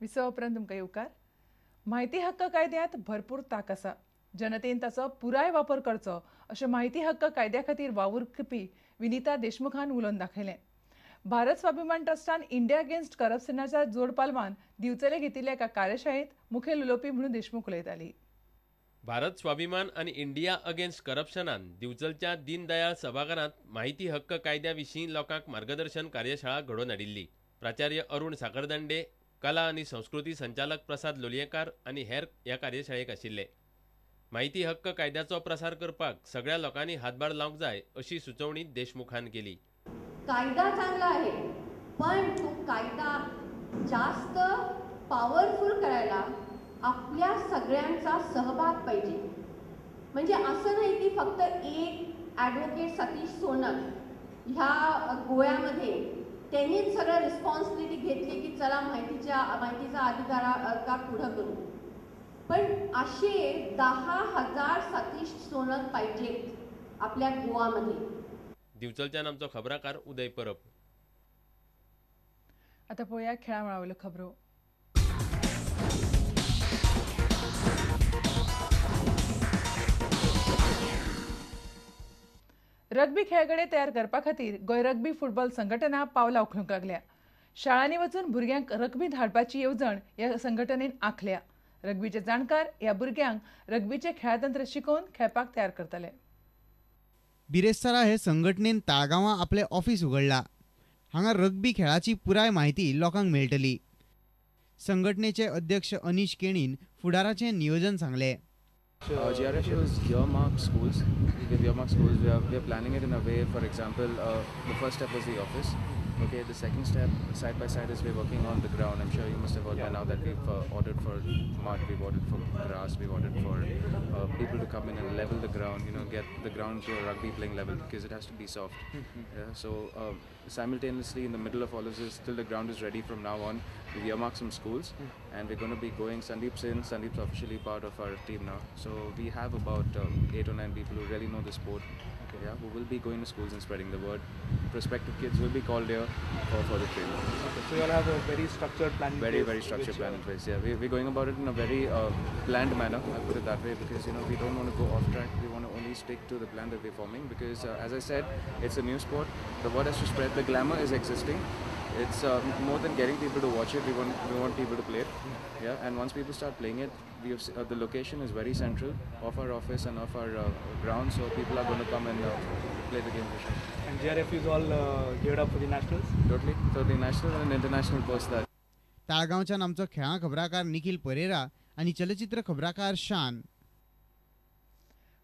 विसवा उपरांत तुमकां येवकार. म्हायती हक्क कायद्यांत भरपूर ताक आसा. जनतेन ताचो पुराय वापर करचो अशें म्हायती हक्क कायद्या खातीर वावुरपी विनिता देशमुखान उलोवन दाखयलें. भारत स्वाभिमान ट्रस्टान इंडिया अगेन्स्ट करप्शनाच्या जोडपालवान दिवचले घेतिल्ल्या एका कार्यशाळेंत मुखेल उलोवपी म्हणून देशमुख उलयताली. भारत स्वाभिमान आनी इंडिया अगेन्स्ट करप्शनान दिवचलच्या दीनदयाळ सभाघरांत माहिती हक्क कायद्या विशीं लोकांक मार्गदर्शन कार्यशाळा घडोवन हाडिल्ली. प्राचार्य अरुण साखरदांडे, कला आनी संस्कृती संचालक प्रसाद लोलयेकार आनी हेर ह्या कार्यशाळेक आशिल्ले. माहिती हक्क कायद्याचो प्रसार करपाक सगळ्या लोकांनी हातभार लावंक जाय अशी सुचोवणी देशमुखान केली. कायदा चांगला आहे, पण तो कायदा जास्त पॉवरफुल करायला आपल्या सगळ्यांचा सहभाग पाहिजे. म्हणजे असं नाही की फक्त एक ॲडव्होकेट सतीश सोनक ह्या गोव्यामध्ये त्यांनीच सगळं रिस्पॉन्सिबिलिटी घेतली की चला माहितीचा अधिकार पुढं करू, पण असे 10,000 सतीश सोनक पाहिजेत आपल्या गोवामध्ये. दिवचलच्यान आमचो खबराकार उदय परब. आता पळोवया खेळा मळावयल्यो खबरो. रग्बी खेळगडे तयार करपा खातीर गोंय रग्बी फुटबॉल संघटना पावलां उखलूंक लागल्या. शाळांनी वचून भुरग्यांक रग्बींत हाडपाची येवजण ह्या संघटनेन आंखल्या. रग्बीचे जाणकार ह्या भुरग्यांक रग्बीचें खेळतंत्र शिकोवन खेळपाक तयार करतले. बिरेस्तारा हे संघटनेन ताळगांवां आपलें ऑफिस उगडला. हांगा रग्बी खेळाची पुराय म्हायती लोकांक मेळटली. संघटनेचे अध्यक्ष अनिश केणीन फुडाराचें नियोजन सांगलें. GRF is earmarked schools. With earmarked schools, we are planning it in a way. For example, the first step was the office. Okay, the second step, side by side, is we're working on the ground. I'm sure you must have heard by now that we've ordered for mud, we've ordered for grass, we've ordered for people to come in and level the ground, you know, get the ground to a rugby playing level because it has to be soft. Yeah, so simultaneously, in the middle of all of this, till the ground is ready from now on, we've earmarked some schools, and we're going to be going. Sandeep's in. Sandeep's officially part of our team now. So we have about 8 or 9 people who really know the sport. Okay. Yeah, who will be going to schools and spreading the word. Prospective kids will be called here for further training. Okay, so you all have a very structured plan in place. Very, very structured plan in place. Yeah, we're going about it in a very planned manner. I put it that way because, you know, we don't want to go off track. We want to only stick to the plan that we're forming because, as I said, it's a new sport. The word has to spread. The glamour is existing. It's more than getting people to watch it. We want people to play it. Yeah, and once people start playing it, we have, the location is very central of our office and of our ground, so people are going to come and play the game for sure. And GRF is all geared up for the nationals? Totally, totally national and international post that. ताळगांवच्यान आमचो खेळां खबराकार निखिल परेरा आनी चलचित्र खबराकार शान.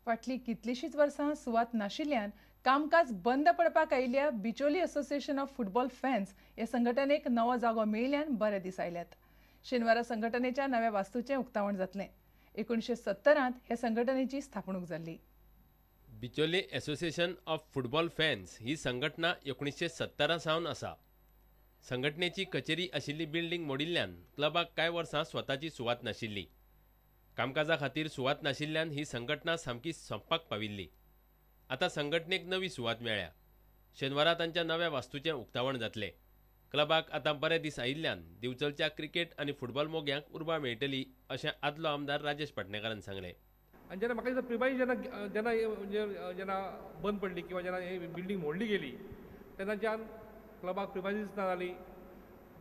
फाटलीं कितलींशींच वर्सां सुवात नाशिल्ल्यान कामकाज बंद पडपाक आयिल्ल्या Bicholim association of football fans ह्या संघटनेक नवो जागो मेळिल्ल्यान बरे दीस आयल्यात. शेनवारा संघटनेच्या नव्या वास्तूचें उक्तावण जातलें. 1970 ह्या संघटनेची स्थापणूक जाल्ली. Bicholim association of football fans ही संघटना 1970 सावन आसा. संघटनेची कचेरी आशिल्ली बिल्डिंग मोडिल्ल्यान क्लबाक कांय वर्सां स्वताची सुवात नाशिल्ली. कामकाजा खातीर सुवात नाशिल्ल्यान ही संघटना सामकी सोंपपाक पाविल्ली. आतां संघटनेक नवी सुवात मेळ्ळ्या. शेनवारा तांच्या नव्या वास्तूचें उक्तावण जातलें. क्लबाक आतां बरे दीस आयिल्ल्यान दिवचलच्या क्रिकेट आनी फुटबॉल मोग्यांक उर्बा मेळटली अशें आदलो आमदार राजेश पाटणेकारान सांगलें. आनी जेन्ना म्हाका दिसता प्रिमायज जेन्ना जेन्ना जेन्ना बंद पडली किंवा जेन्ना ही बिल्डींग मोडली गेली तेन्नाच्यान क्लबाक प्रिमायजीस ना जाली.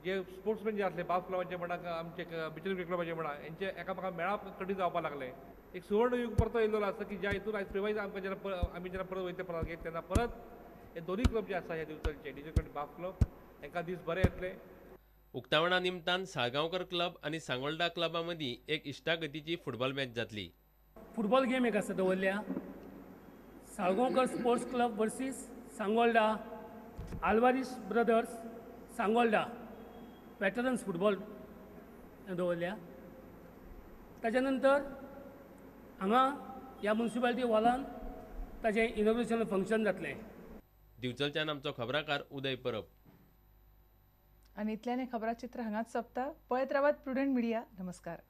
जे स्पोर्ट्समॅन जे आसले बाफ क्लबाचे म्हणा, आमचे बिचोली क्रिकेट क्लबाचे म्हणा, हेंचे एकामेका मेळप कठीण जावपाक लागलें. एक सुवर्ण यूग परतो येयल्लो आसा की ज्या हितून आयज प्रिमायज आमकां जेन्ना आमी जेन्ना परत वयता परत घेत तेन्ना परत हे दोनूय क्लब जे आसा ह्या दिवचलचे डिजल बाफ क्लब हेंकां दीस बरे येतले. उक्तावणा निमतान साळगांवकर क्लब आनी सांगोल्डा क्लबा मदीं एक इश्टागतीची फुटबॉल मॅच जातली. फुटबॉल गेम एक आसा दवरल्या, Salgaonkar sports club versus Sangolda Alvares brothers Sangolda veterans football दवरल्या. ताच्या नंतर हांगा ह्या म्युनिसिपालिटी हॉलान ताचें इनॉग्रेशन फंक्शन जातलें. दिवचलच्यान आमचो खबराकार उदय परब. आनी इतल्यान हें खबराचित्र हांगाच सोंपता. पळयत रावात प्रुडंट मिडिया. नमस्कार.